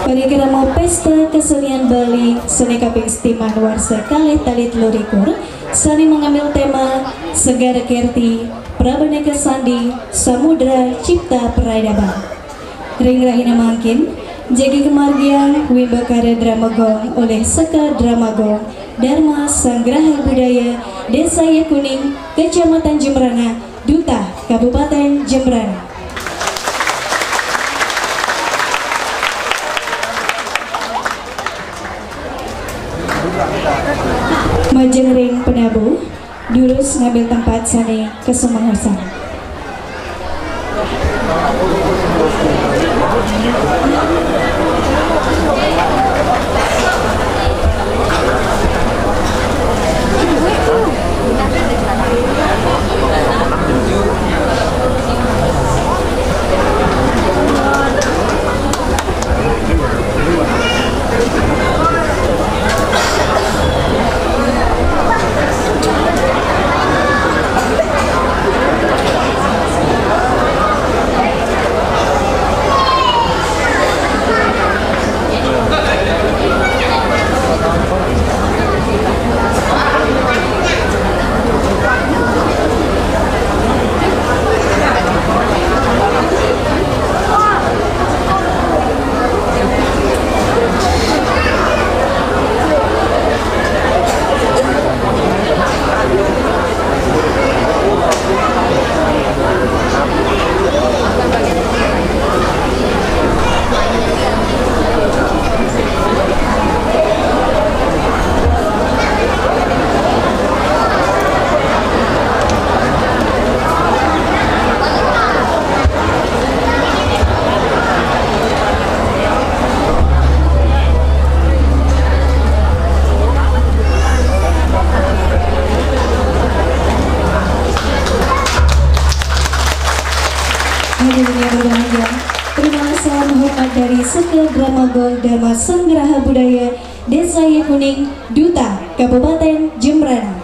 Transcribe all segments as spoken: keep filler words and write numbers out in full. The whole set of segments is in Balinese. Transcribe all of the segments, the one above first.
Parikrama Pesta Kesenian Bali seni kaping setiman warsa kalih tali telu likur, sane mengambil tema Segara Kerti, Prabana Kesandi, Samudra Cipta Peradaban. Ring rahina mangkin, jagi kamargiang wimbakara drama gong olih Seka Drama Gong Dharma Sanggraha Budaya Desa Yekuning, Kecamatan Jembrana, Duta Kabupaten Jembrana. Majeng ring penabuh, durus ngambil tempat sane kasemeton. Hadirin yang berbahagia, terima kasih hormat dari Seka Drama Gong Dharma Sanggraha Budaya Desa Yekuning, Duta Kabupaten Jembrana.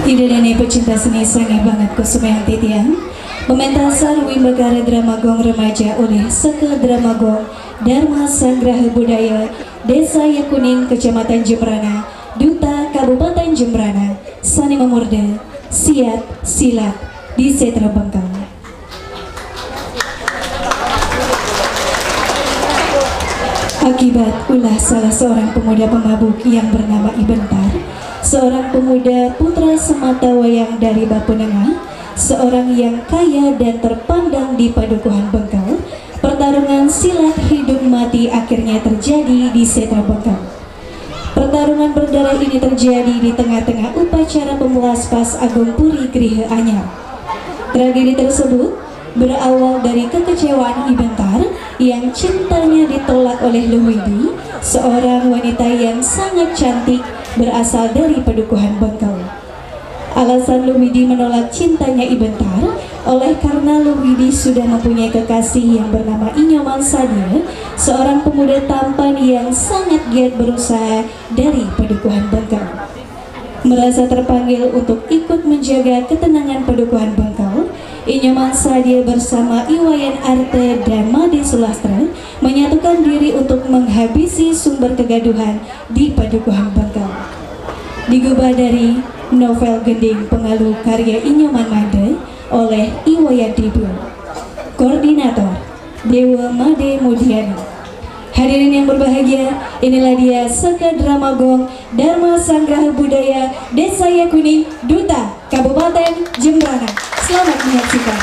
Ida dane pecinta seni, sanget banget kusumayang titiang. Pementasan wimbakara drama gong remaja olih Seka Drama Gong Dharma Sanggraha Budaya Desa Yekuning, Kecamatan Jembrana, Duta Kabupaten Jembrana, sane mamurda Siat Silat di Setra Bengkal. Akibat ulah salah seorang pemuda pemabuk yang bernama I Bentar, seorang pemuda putra semata wayang dari Bapa Nengah, seorang yang kaya dan terpandang di Padukuhan Bengkal, pertarungan silat hidup mati akhirnya terjadi di Setra Bengkal. Pertarungan berdarah ini terjadi di tengah-tengah upacara pemelaspas Agung Puri Griha Anyar. Tragedi tersebut berawal dari kekecewaan I Bentar yang cintanya ditolak oleh Luh Widi, seorang wanita yang sangat cantik berasal dari Padukuhan Bengkal. Alasan Luh Widi menolak cintanya I Bentar, oleh karena Luh Widi sudah mempunyai kekasih yang bernama I Nyoman Sadia, seorang pemuda tampan yang sangat giat berusaha dari Padukuhan Bengkal. Merasa terpanggil untuk ikut menjaga ketenangan Padukuhan Bengkal, I Nyoman Sadia bersama I Wayan Arta dan Made Sulastra menyatukan diri untuk menghabisi sumber kegaduhan di Padukuhan Bengkal. Digubah dari novel Gending Pengalu karya I Nyoman Made oleh I Wayan Dibil. Koordinator, Dewa Made Mudiana. Hadirin yang berbahagia, inilah dia Seka Drama Gong Dharma Sanggraha Budaya Desa Yekuning, Duta Kabupaten Jembrana. Selamat menyaksikan.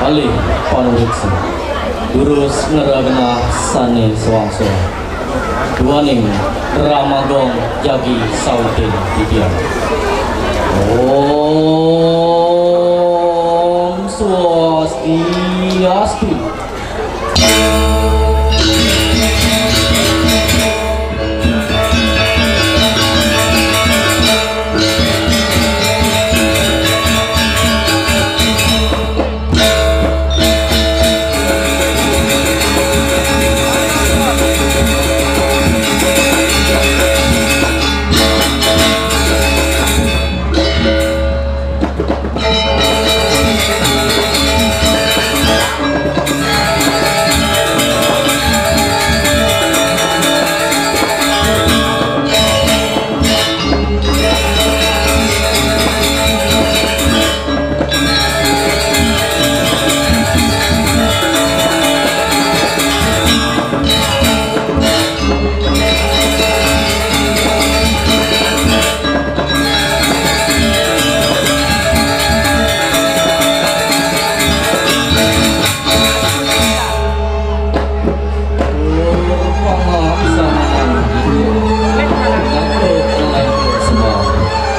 Kalih panureksa. Durus ngrereh genah sané soang-soang. Duaning Rama Gong jagi sautin titiang. Om Swastiastu.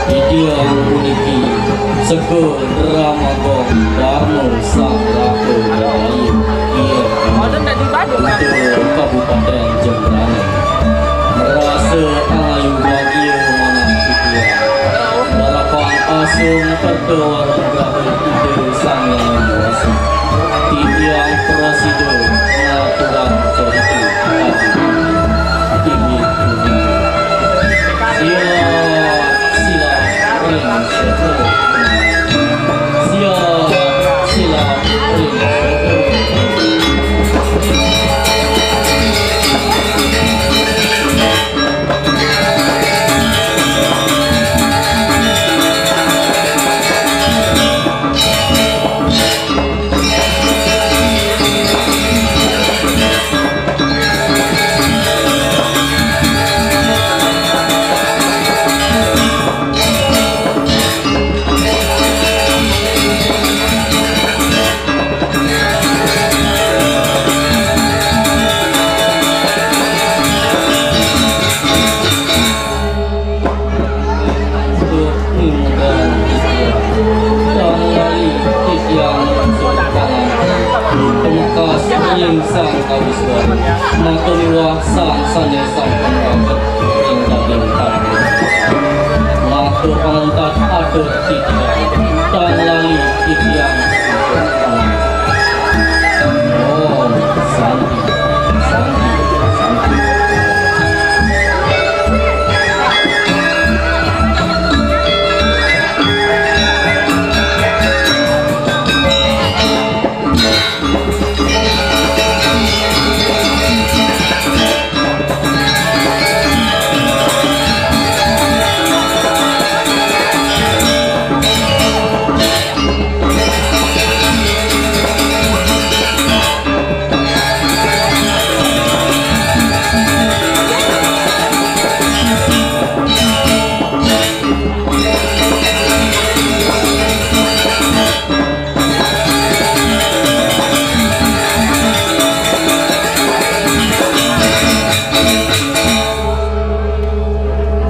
Titiang puniki seka Rama Gong Darma Sang Raka Daya Iyer Kabupaten Jembrana. Merasa angayu bagia manah titiang. Lalapan asung pertuan Raden Ida Sang Hyang Widi Wasa. Titiang prasida ngaturang carita adi inggih punika. Siap sila ring setu. Siap sila ring setu. Untuk mimudang titiang, tang lali titiang sumangkangan. Pamekas ring Sang Kawisuan, maka miwah sang sané sampun mangkat ring daging tanah. Maka panguntat atur titiang, tang lali titiang sumangkangan. Om Santi, Santi, Santi.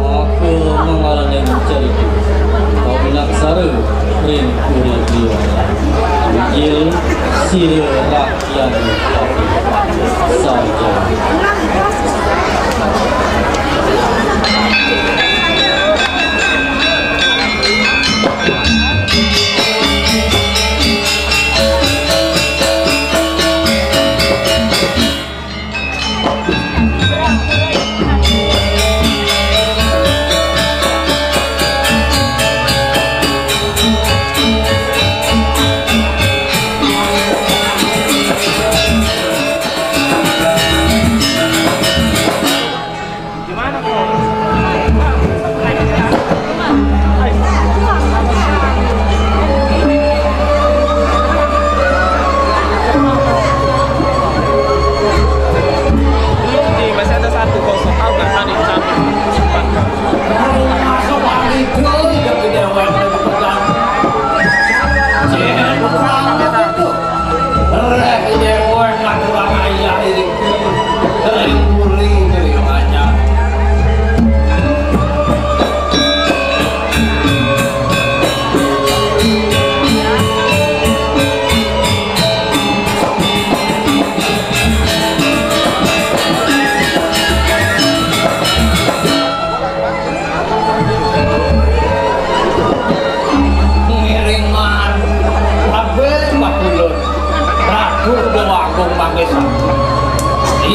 Maka mangalaning carita, pawinaksara ring puri liwat. Inggih sira rakyat pati sarjana.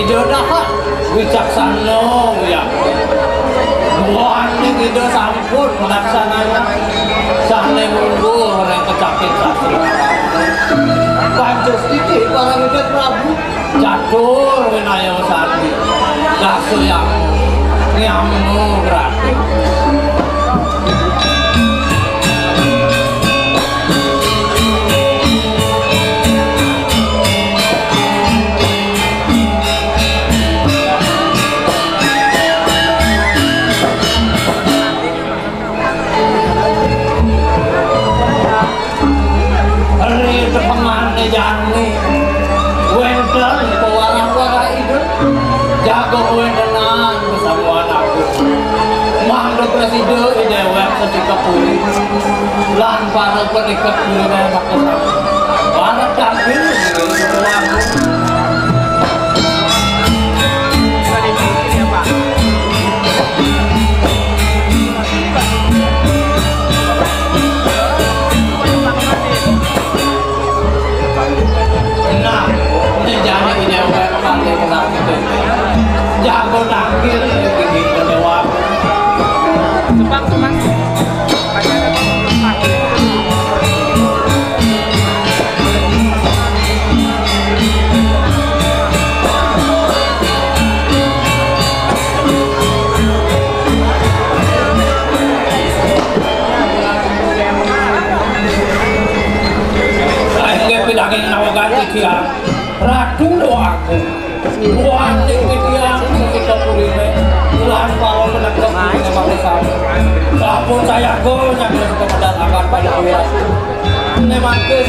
Yo dahat wicaksana, ya. Buaning Ida sampun malaksanayang sané unggul ring kecaping sastra. Pancastiti Parangida Prabu, catur winaya sandi, dasa yama, nyama berarti. Ri tepengané jani wénten pawarah-warah Ida, jaga kawéntenan pasamuan agung. Mangda prasida I Déwék sasika puri lan para paniket puriné makasami. Para tampil ring Putu Agung. Nah, ini jani ini yang paling kena gitu. Jago nangkil ini tinggi kena waktu. Tebak, tebak. Sainggih pidaging nawa ganti tiang, Ratu Déwa Agung. Buaning titiang sasika puriné, lan para penegep puriné makasami. Sampun sayaga nyangga sika medal angkat pada Déwi Ratu. Né mangkin,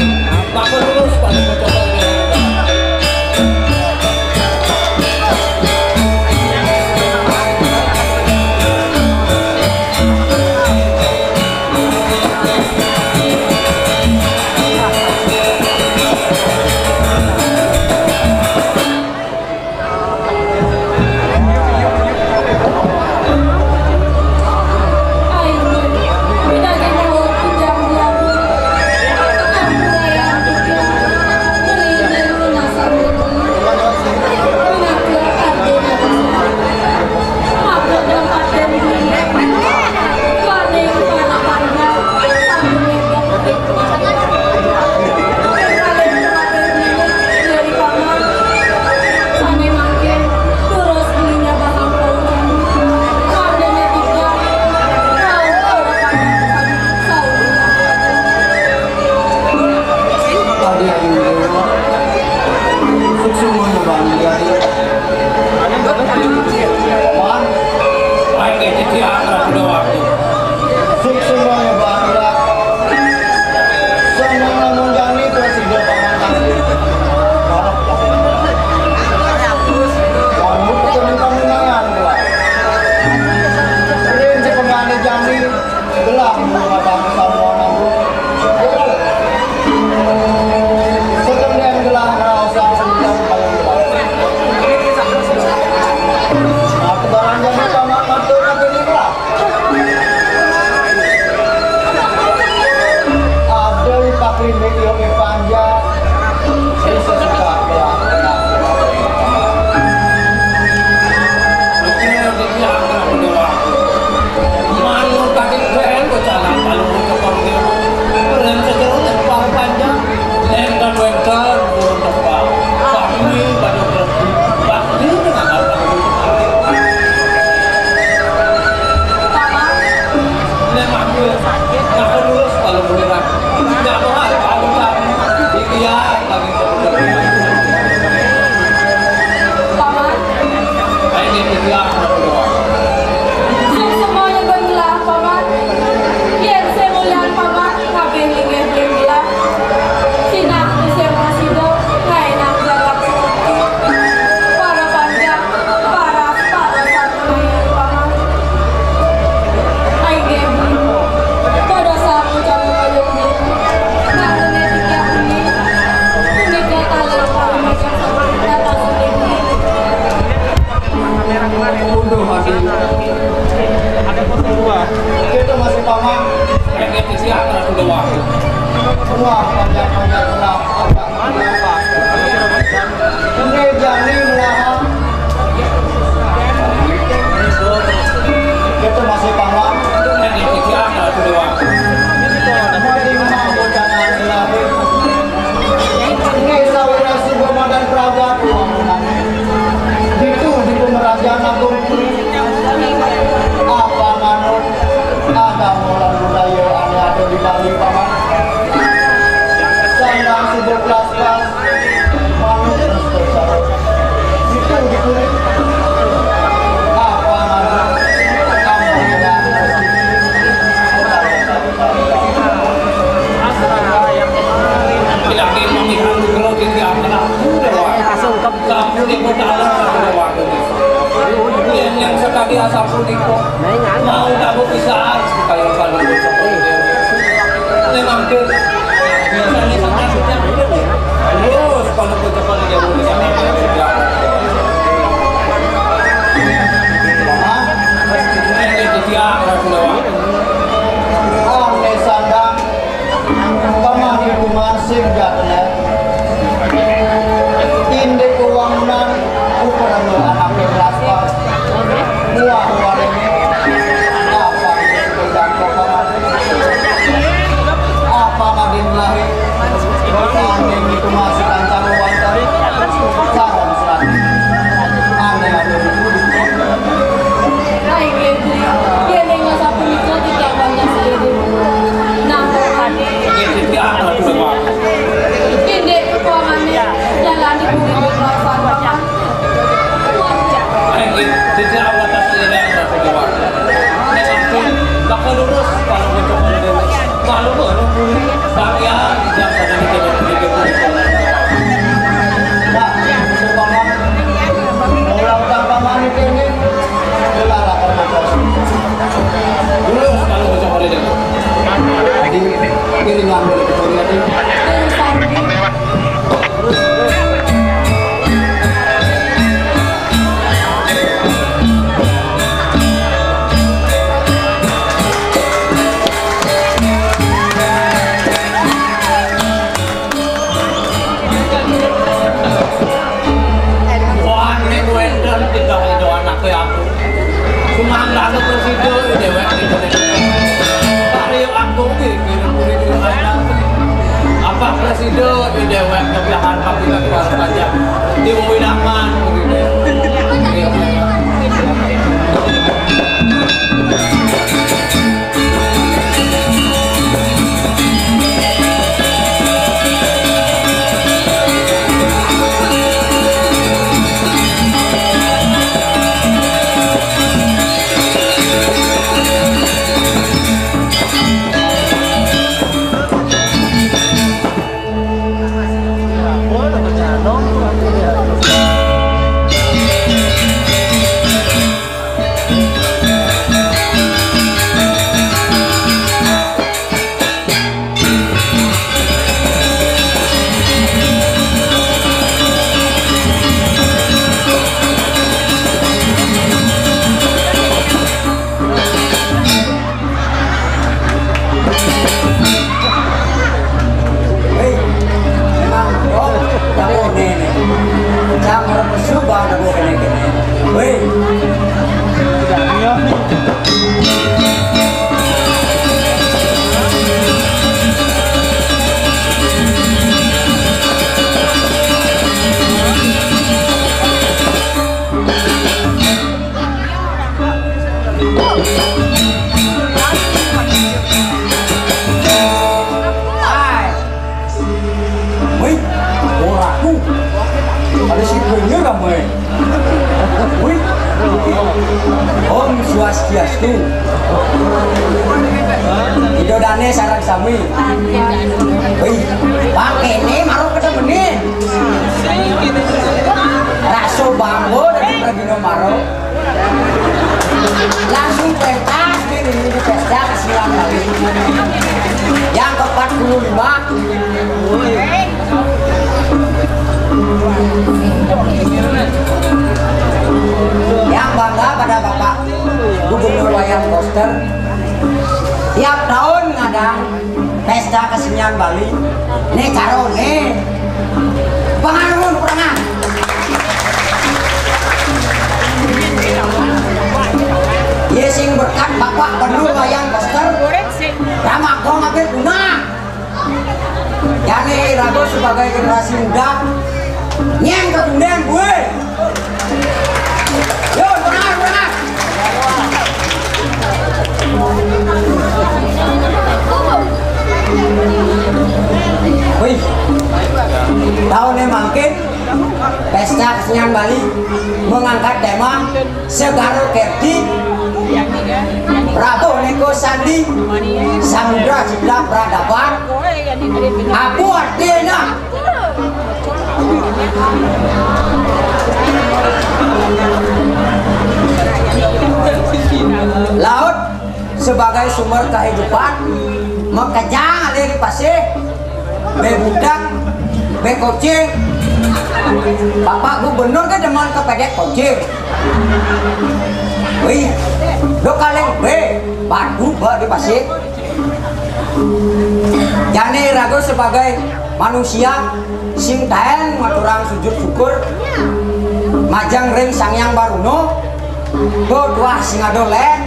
maka lurus pada pucuk. Yang sekali asal pun itu. Mau tak mau bisa. Kayak kalau memang ke biasanya sangat terus kalau ke depan dia mau bisa. Itu dia. Ane sandang, paman iku masing jatene. Indik kewangunan, ukuran anak yang laskar. Buah warene, apa itu sedang kau paman? Apa madin lahir? Ane itu masih kancang wantar. Salam serati. Ane ada di Baik, Géndri. Yén ing masa punika titiang banyak seiring. Nanging indik kekuangané jalani urip ing kawasan. Bakal lurus, kalau mencoba. Kalau mencoba. Wah, nek wénten tiga itu anaknya aku. Cuma nggak ada presiden di déwék di Indonesia. Karya aku di kirim murid di anak. Apa presiden di déwék kebiasaan tapi nggak kuat aja. Di wewidangan begitu. Hei, memang kok tak boleh nih. Jangan bersumpah tak boleh kene-kene. Hei. Wih, ora aku. Ada si gue nyerah, weh. Wih. Om Swastiastu. Ida dané sareng sami. Wih, pakéné maro ketemenin. Raso bangga dadi pragina maro. Langsung pentas, ini, ini pesta kesenian Bali. Yang keempat puluh lima. Yang bangga pada Bapak Gubernur Wayan Koster. Tiap tahun ngadang pesta kesenian Bali. Né caroné. Panganuhun kurangan. Yé sing berkat Bapak Gubernur Wayan Koster. Ramakong abet guna. Jani raga sebagai generasi muda. Nyén kekundén gue. Yo, benar, benar. Wih. Taun mangkin, Pesta Kesenian Bali mengangkat tema Segara Kerti, Prabu Neko Sandi, Samudra Cipta Peradaban, apa artinya? Laut sebagai sumber kehidupan, makejang alé di pasih, bé budak, bé kocing. Bapak gubernur kan demen kepedek kocing. Wih, lo kaleng bé, batu ba di pasih. Jani raga sebagai manusia, sing taén ngaturang sujud syukur majeng ring Sang Hyang Baruna, to tuah sing ada lén,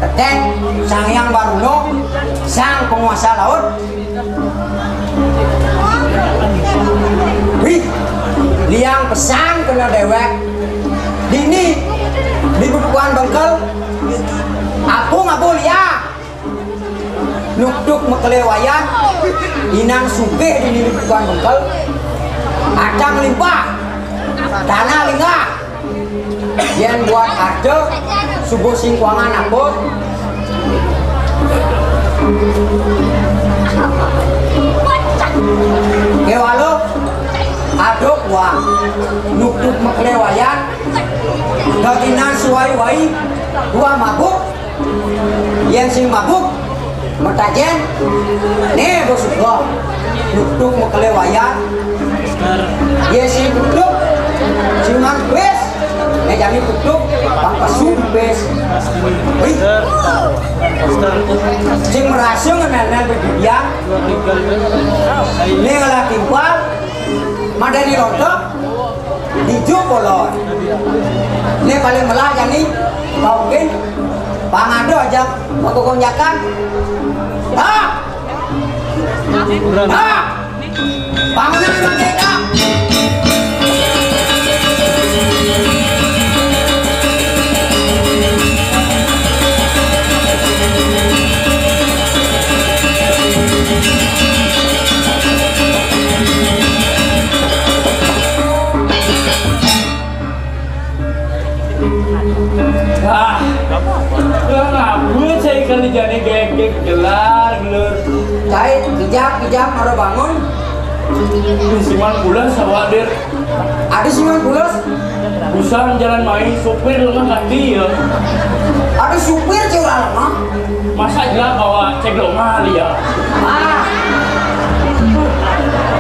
tetep Sang Hyang Baruna, sang penguasa laut. Wih, liang pesan kena déwék. Dini, di Bebukuan Bengkel, apung abu liang. Nukduk mekelé wayan, inang sugih di nini Bebukuan Bengkel, acang limpah, tanah linggah. Yén buat arta, subuh sing kuangan apa? Kéwala, ada kuang, nukduk mekelé wayan, dagingan suwai-wai, buah mabuk, Yén sing mabuk, matajén, né bos suka. Nukduk mekelé wayan. Yén sing nukduk, sing man kuis. Né jani nukduk, pang pesu pis. Wih. Sing merasa ngenel-nel begidian. Né ngelah timpal, madani rontok. Ijo kolor. Né paling melah jani, mungkin pangado aja menggogonjakan. Tak! Tak! Bangunan merdeka! Ah, ngapa cai kali jani gegek gelar gelur. Cai, kijap, kijap, mara bangun. Siman pula sawak dir. Ada siman pula. Busan jalan main supir lemah hati ya. Ada supir cai urang lemah. Masa jelas bawa cek lemah ya. Ah.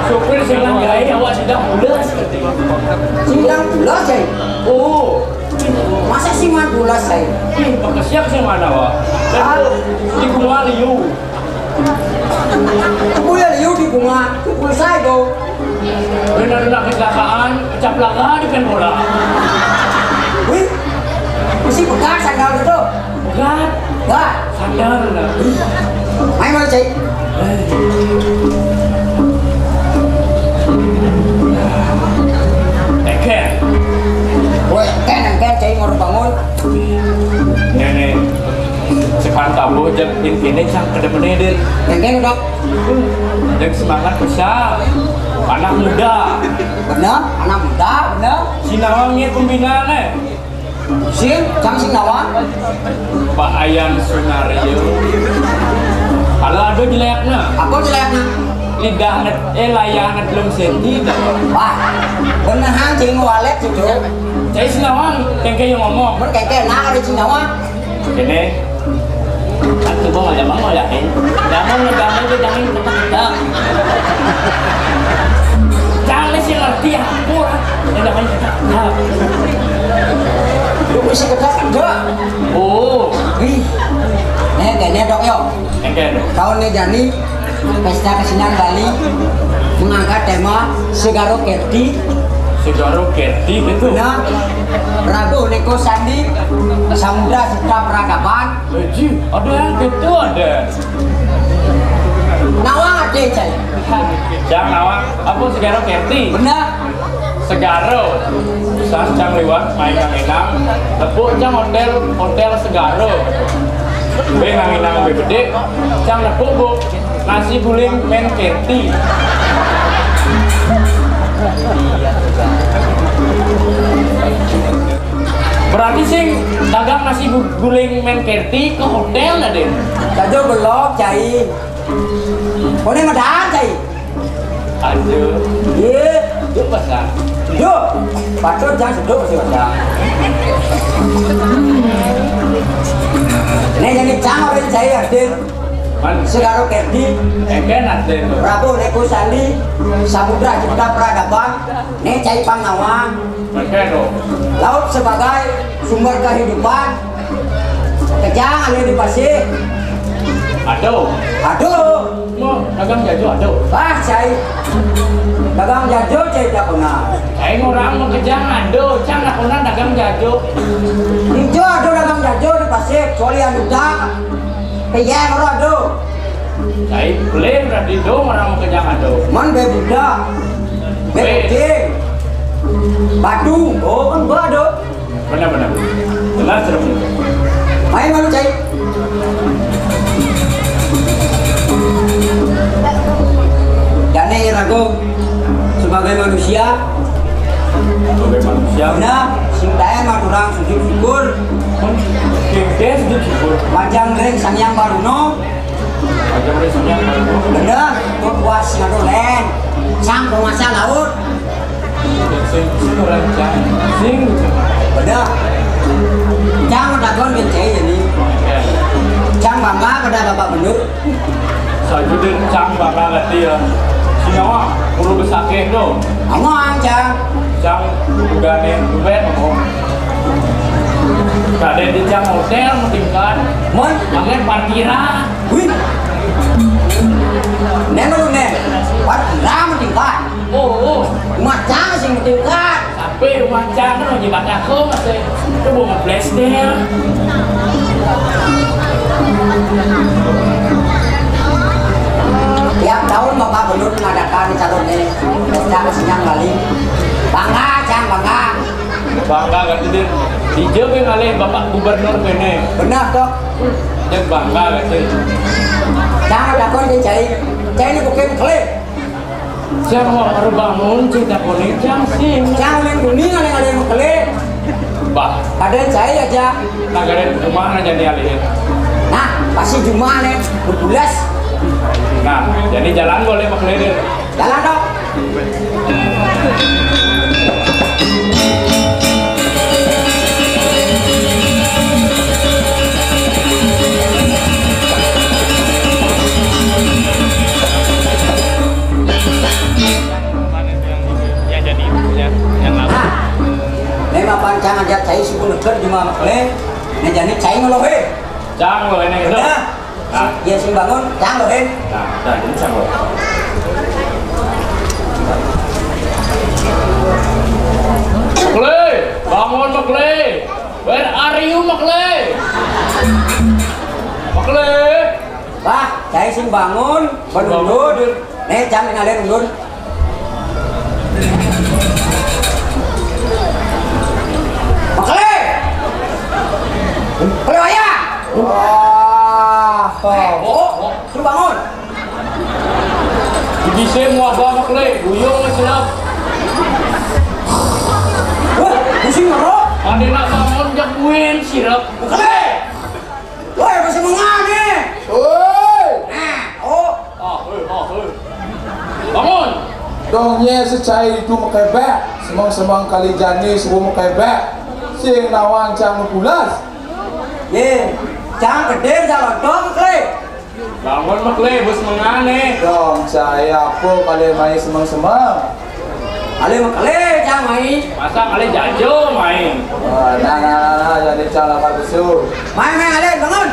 Supir sing nang gaé awak sidang pulas. Sidang pulas, Cai? Oh. Masa sing man pulas, Cai? Ih, pakasiak sing mana, Wak? Ah. Di bunga liu. Kuya liu di bunga, kuya sai do. Benar-benar kecelakaan, pecah pelaga di kan bola. Wih, mesti pegat sandal itu. Pegat. Pegat. Sadar lah. Main mana, Cai? Eken. Woi, eken, eken, Cai, ngor bangun. Nenek, sekarang tabuh jam ini cang kedemene, Dir. Eken, Dok. Yang semangat bisa. Anak muda. Bener, anak muda, bener. Sinawangnya pembinaan, eh. Sing, cang sing nawang. Pak Ayan Sunario. Kalau ada jeleknya. Apa jeleknya? Lidah net, eh, layah net belum senti dah. Wah, beneran cing walet gitu. Cai sinawang, kengke yang ngomong. Mun kengke nah ada sinawang. Ini kan coba ngajak mau yakin. Jangan ngejamai ke jangan ketak-ketak. Jangan sih ngerti ya, aku lah. Jangan ketak-ketak. Lu bisa ketak enggak? Oh. Ih. Nih, kayaknya dok yo. Oke. Tahun nih Jani, Pesta Kesenian Bali mengangkat tema Segaro Kerti. Segaro Kerti gitu. Nah, Prabu Neko Sandi, Samudra Cipta Peradaban. Haji, ada yang gitu ada. Nawang ada, Cai. Cang nawang, apa Segaro Kerti? Benar. Segaro. Saat cang liwat, main nang inang, tepuk cang hotel, hotel Segaro. Bé nang inang bé bedik, cang tepuk bu, nasi guling men Kerti. Dagang nasi gu-, guling Men Kerti ke hotel dah, Dén. Jajo belok, cai. Koné medal, cai. Aduh. Iya. Yuk, pasang. Yuk. Patut jang seduk masih pasang. Né jani cang orang cai hadir. Man. Segaro Kerti. Éngkén hadir tuh. Prabu Leku Sandi. Samudra Cipta Peradaban. Né cai pang nawang. Oke, tuh. Laut sebagai sumber kehidupan. Kejang alih di pasir. Aduh. Aduh. Mau dagang jajo aduh. Ah, cai. Dagang jajo, cai tak pernah. Cai orang mau kejang aduh, cang tak pernah dagang jajo. Ijo aduh dagang jajo di pasir, kecuali anu dak. Iya, orang aduh. Cai, beli berarti dong orang mau kejang aduh. Man, be budak. Be kucing. Batu. Oh, kan gua aduh. Benar, benar. Jelas, jelas. Main malu, cai. Jani ragu sebagai manusia. Sebagai manusia. Benar, sing taén mah kurang sujud syukur. Gede sujud syukur. Majang ring Sang Hyang Baruno. Aja udah semuanya. Bener, tuh puas ngaduh lén. Cang pemasa laut. Sing, sing orang cang. Sing. Bener. Cang takon kan cai ini. Cang bangga pada Bapak Benur. Sajudin cang bangga kati ya. Sinyawa perlu besakeh tuh. Ngomong cang. Cang bukannya duit ngomong. Kadé di cang hotel mau tingkat. Mon, pakai parkiran. Wih. Neng lu neng. Pat lama tingkat. Oh, oh. Macam sing tingkat. Tapi macam kan lagi baca aku masih. Itu mau nge-flash deh. Tiap tahun Bapak Gubernur mengadakan calonnya pesta kesenian Bali. Bangga, cang bangga. Bangga kata dia. Dijawab yang alih Bapak Gubernur kene. Benar toh. Dia bangga kata dia. Cang takon dia cai. Cai ini bukan kele. Cang mau baru bangun cerita koné cang sih. Cang main kuning ada ada yang kele. Bah. Ada cai aja. Nah, ada rumah aja nih alihin. Nah, pasti cuma nih, bulas. Nah, jadi jalan boleh maklum. Jalan dong. Yang jadi yang, yang lama. Nah, memang pancang aja cai suku neker cuma maklum. Nah, jadi cai ngelohe. Cang lo ini gitu. Nah. Nah. Ya sing bangun, cang lo, Hen. Nah, nah, ini cang lo. Mekle, bangun Mekle. Where are you Mekle? Mekle. Bah, cai sing bangun, berundur. Nih, cang ngalih undur. Mekele! Mekele wayah! Wah, toh. Oh, oh, suruh bangun. Di sini mau apa Mekele? Buyung silap. Wah, pusing ngerok. Ada nak bangun jaguin silap. Mekele! Woi, masih mengan nih. Woi. Nah, oh. Ah, hei, ah, hei. Bangun. Dong nyé secai itu mekebek, semang-semang kali jani suruh mekebek. Sing nawang cang pulas. Ye, cang kedir jalan dong klik. Bangun mekle, bos mengan nih. Dong cai apa kali mai semang-semang. Ale mekele cang mai. Masa kali jajo main. Wah, nah, nah, nah, nah, jadi cang lapar besu. Mai, mai, ale bangun.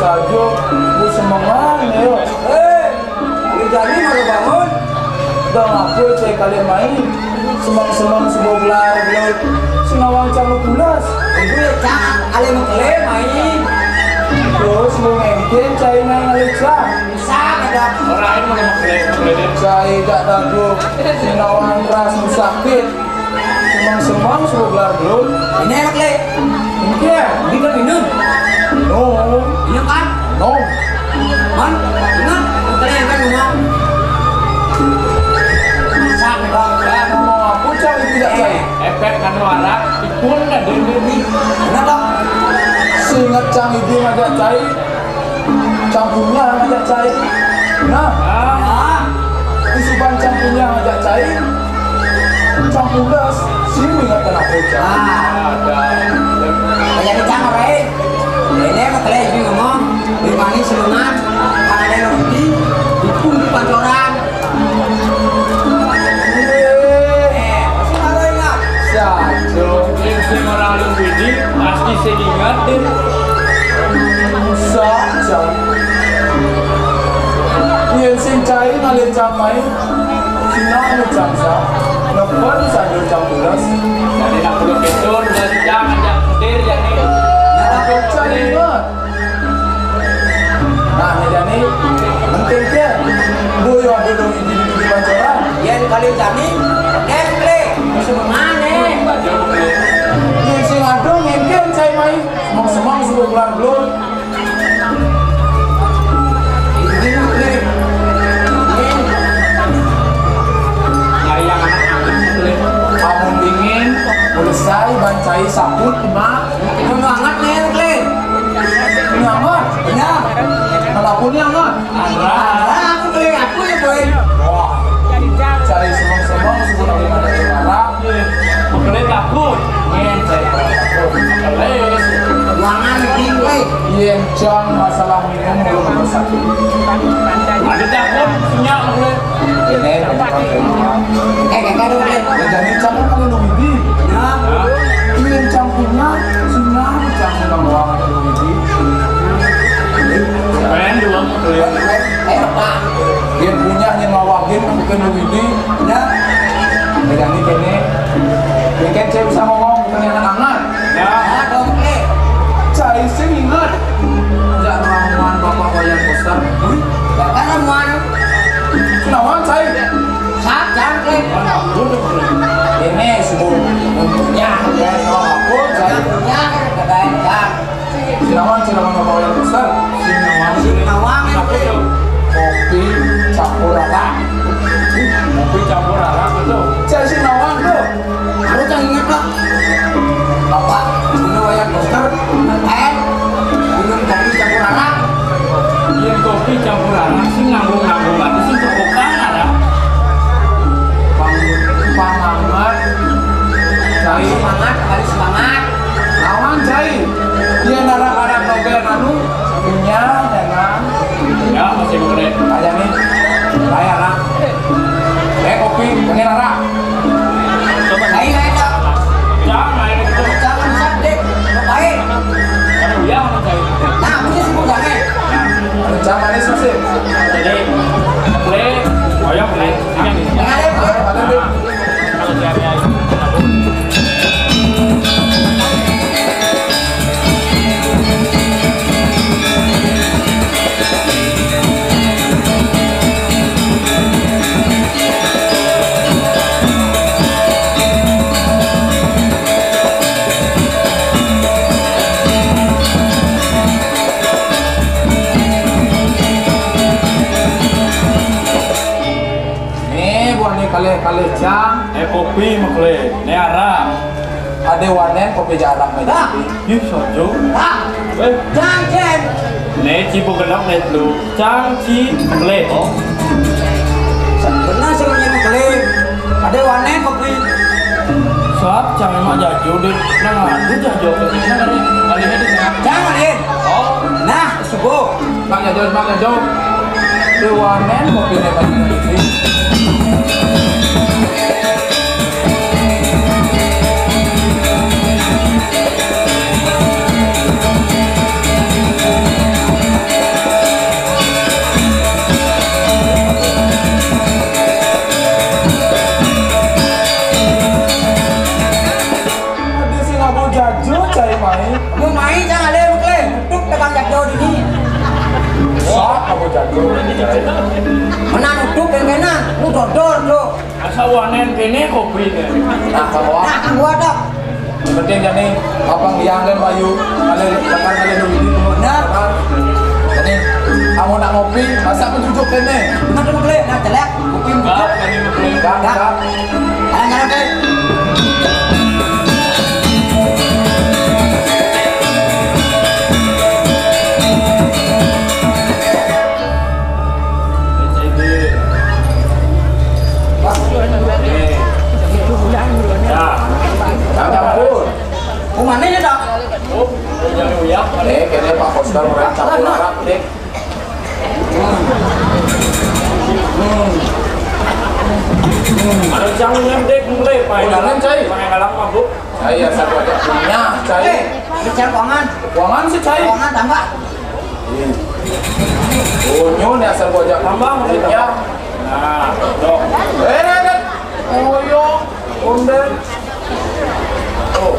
Aduh, ku semengan ya. Eh, Ridani baru bangun. Dah ngapa cai kalian main? Semang-semang suba gelar gelut. Sing nawang cang pulas. Ibu ya cang, ale mengkele main. Terus mau ngengkin cai main ale cang. Bisa kada? Orang lain mau mengkele, mengkele. Cai dak dagu. Sing nawang ras sakit. Semang-semang suba gelar gelut. Ini enak le. Engke. Ini kan minum. No. Ini kan? No. Man, ingat, kalian kan rumah. Bisa, Bang. Kan mau aku cari tidak cari. Efek anu arak, ipun ada ini. Kenapa? Seingat cang ibu ngajak cai, cang punya ngajak cai. Nah, ah, isuban cang punya ngajak cai, cang pulas, sing ingat kenapa cang. Ah, ada. Kayak di cang, Rai. Ini mah kalian juga ngomong, di manis semangat, ada yang di, di pun di pancoran. Eh, masih ada ingat? Sajo. Yang sing ora alun widi, pasti sing ingat, Din. Sajo. Yen sing cai ngalih camai, sina anu camsa, nepen sajo cam tules. Jadi nak perlu betul, dan jangan, jangan petir, jadi. Nah, cai ingat. Nah, jani penting ke. Bu, yo, dulu di, di, di pancoran. Yen kali jani, es ple. Sebenarnya. Di sing adung, mungkin saya main. Semang-semang suruh keluar dulu. Ini ple. Nyari yang anak-anak, ple. Kamu dingin, boleh saya bancai sabut, Mak. Ini banget nih, ple. Ini aman. Iya. Kalau aku ini aman. Alah, aku beli aku ya, Boy. Wah. Cari semang-semang, sebut aku ada di mana. Beli aku. Nih, cari aku. Beli. Ruangan tinggi. Iya, Cang, masalah minum belum selesai. Ada takut, punya, beli. Ini, eh, kakak dulu, beli. Ya, jadi Cang kan ada Luigi. Ya. Iya, Cang punya, senang, Cang senang banget Luigi. Keren dulu, keren. Eh, apa? Dia punya yang ngawagin, bukan Luigi. Ya. Bedanya kene. Mungkin saya bisa ngomong, bukan yang anak-anak. Ya. Ya, dong, eh. Saya sih ingat. Sejak ramuan Bapak Wayan Koster. Wih, Bapak ramuan. Kenawan saya. Sat, jangan, eh. Ini sebut. Ya, ya, so, aku, saya. Ya, ya, ya. Sinaman, sinaman apa yang besar? Sinaman. Sinaman. Apa itu? Kopi campur rata. Kopi campur rata, betul. Saya sinaman tuh. Aku tak ingat, Pak. Bapak, minum wayang besar, eh, minum kopi campur rata. Iya, kopi campur rata, sih nanggung-nanggung, berarti sih cukup kan ada. Pang, pang amat. Cari semangat, cari semangat. Lawan cai. Dia narak-narak novel anu punya dengan. Ya, masih boleh. Aja nih. Bayar lah. Eh, kopi, pengen narak. Coba. Ayo, ayo, Kak. Jangan main itu. Jangan sabdek. Baik. Aduh, ya, sama cai. Nah, punya sih bukan, eh. Aduh, jangan manis masih. Jadi, play, koyok, play. Ini yang ini. Nah, ayo, ayo. Nah. Nih, buah nih kalih-kalih cang. Eh, kopi mah kalih. Nih, arak. Ada wanen kopi jarang nih. Dah. Ih, sojo. Dah. Eh. Jangan, Jen. Nih, cipu genep nih lu. Cang ci mele, oh. Benar sih, ini mele. Ada wanen kopi. Sap, cang emang jajo deh. Nah, itu jajo ke sini kali. Kali ini. Jangan, Jen. Oh. Nah, subuh. Mak jajo, mak jajo. Dewanen kopi nih, Pak. Menan uduk kéné, lu dodor, Cuk. Asa wanen kéné kopi. Nah, kamu. Nah, gua tok. Penting jani, abang diangen bayu, kali tekan kali dulu di rumah. Bener. Jadi, kamu nak ngopi, masa mencucuk kéné? Bener tuh, Bre. Nah, jelek. Kopi mencucuk. Enggak, enggak. Enggak. Jalan-jalan, Bre. Ya. Jangan campur. Kumaha nya, Dok? Oh, jangan uyah. Eh, kayaknya Pak Kostar orang campur orang, Dek. Hmm. Hmm. Ada jangan nyamdek mulai, Pak. Jangan, Cai. Pakai ngalang mabuk. Cai, asal gua ajak punya, Cai. Eh, ini Cai, keuangan. Keuangan sih, Cai. Keuangan tambah. Iya. Oh, nyo nih asal gua ajak tambah, punya. Nah, dok. Eh, eh, eh. Oh, yo. Ondel. Oh.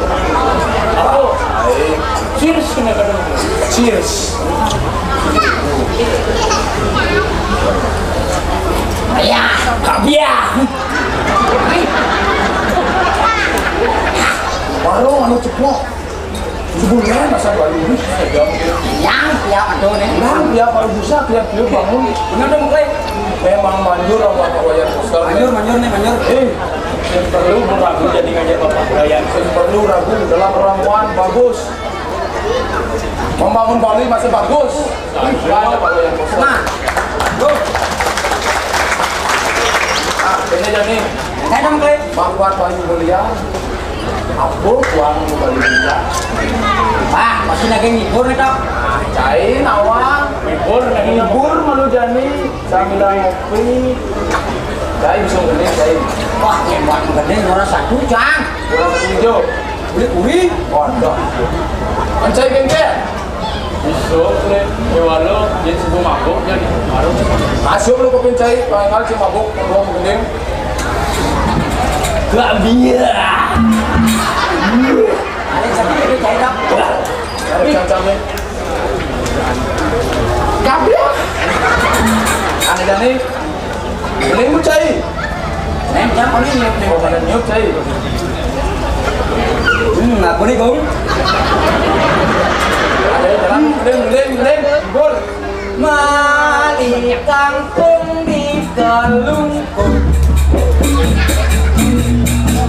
Apa? Baik. Cheers, kena kata. Cheers. Ya, kabiah. Baru anu ceplok. Sebulan masa baru ini. Yang tiap aduh nih. Yang tiap baru bisa, tiap dia bangun. Benar dong, Clay. Memang manjur apa Pak Wayan Koster? Manjur, manjur nih, manjur. Eh, yang perlu ragu jadi ngajak Bapak Wayan. Yang perlu ragu dalam ramuan bagus. Membangun Bali masih bagus. Nah, tuh. Nah, ini aja nih. Saya dong, Kle. Bang Kuat Bayu Mulia. Apa uang Bali Mulia? Ah, pasti lagi ngibur nih, Tok. Nah, cai nawang. Ngibur, ngibur malu jani sambil ngopi. Cai bisa gede, cai. Wah, hebat gede, nomor satu, Cang. Nomor satu hijau. Kulit kuring. Waduh. Kan cai bengkel. Isuk le, nyawa lo, jadi sebelum mabuk jadi baru. Masuk lo ke pincai, pangal si mabuk, belum gending. Gak biar. Ada siapa yang cai dap? Ada cancangnya. Gak biar. Ada nih. Boleh mu cai? Neng, jangan paling nyup, neng. Oh, pada nyup cai. Hmm, aku nih, Kong. Ada jalan, lem, lem, lem, bol. Mali kangkung di Kelungkung.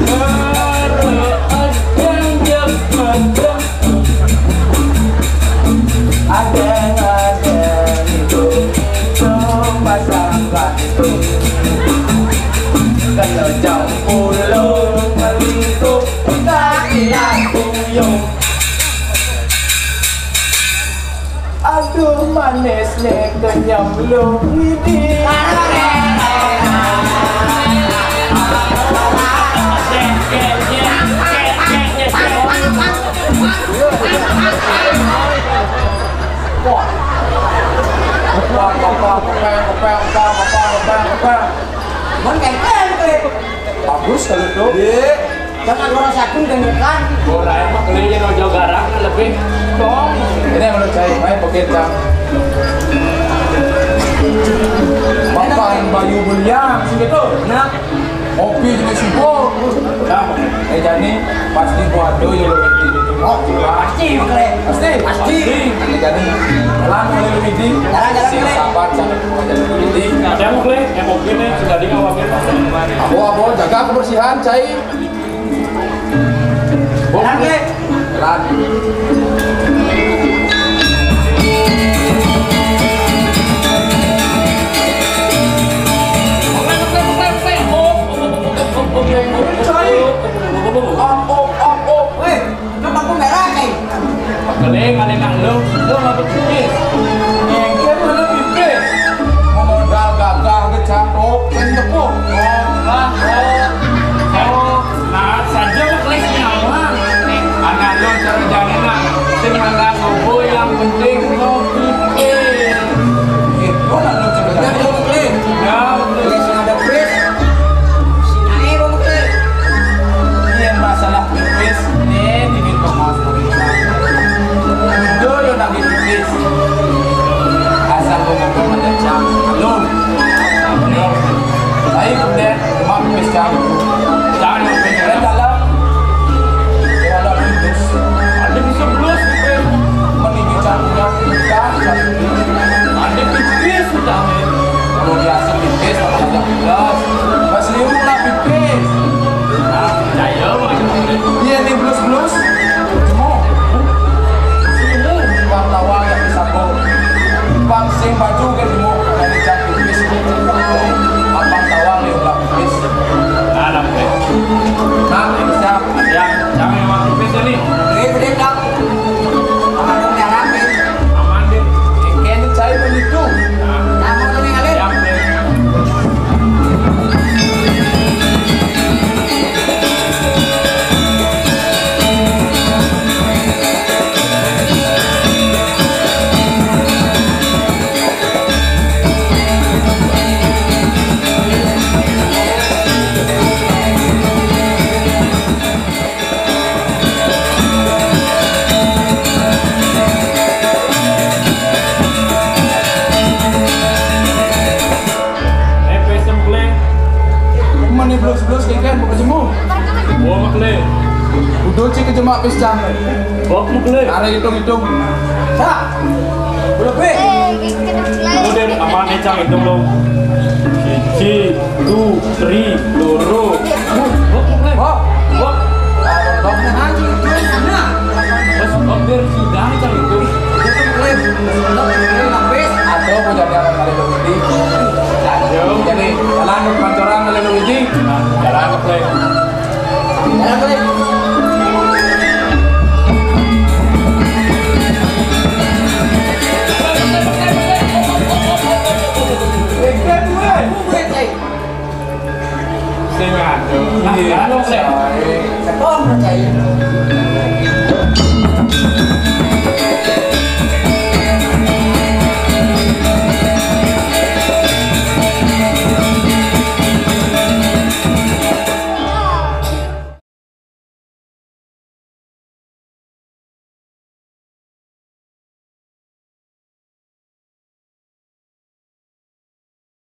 Baru aja jam magang. Adeng-adeng itu, itu pasang gantung. Kalau jam puluh melingkup, tak hilang kuyung. Aduh, manisnya kenyam lu, Widi. Wah. Kepang, kepang, kepang, kepang, kepang, kepang, kepang, kepang. Mon kengkeng, Klik. Bagus kalau itu. Iya. Jangan orang sakun dengarkan. Orang emang keliling jauh garang lebih tong. Ini menurut saya, main pakai tang. Makan bayu belian, sih gitu. Nah. Kopi juga sibuk. Nah, eh, jadi pasti gua ada ya lo itu. Oh, pasti, Klik. Pasti. Pasti. Jadi, jalan oleh lo itu. Jalan, jalan, Klik. Sabar, sabar, jalan lo itu. Ada mau, Klik? Yang kopi nih, sudah di ngawakin. Abo, abo, jaga kebersihan, cai. Jalan, Klik. Jalan. Cai. Op, op, op, op. Weh, itu lampu merah, Cai. Pakeling, ada nak lu, lu ngapa pipis? Ngengkep mana pipis? Modal gagah ke cakok, kan tepuk. Oh, lah, oh, oh, nah, saja pakeling nyawa. Anak lu cara jani nak. Cuma pis, Cang. Bok mukle. Arek hitung-hitung. Sa. Lebih. Udah aman ya, Cang, hitung lo. Siji, tu, tri, loro. Bok mukle. Bok. Bok. Bok. Nah. Bos, bok biar sudah, Cang, hitung. Ada mau jadi orang kali ini. Jadi, jalan ke pancoran kali ini. Jalan ke Sing ado. Iya. Anu, sing. Keton percaya.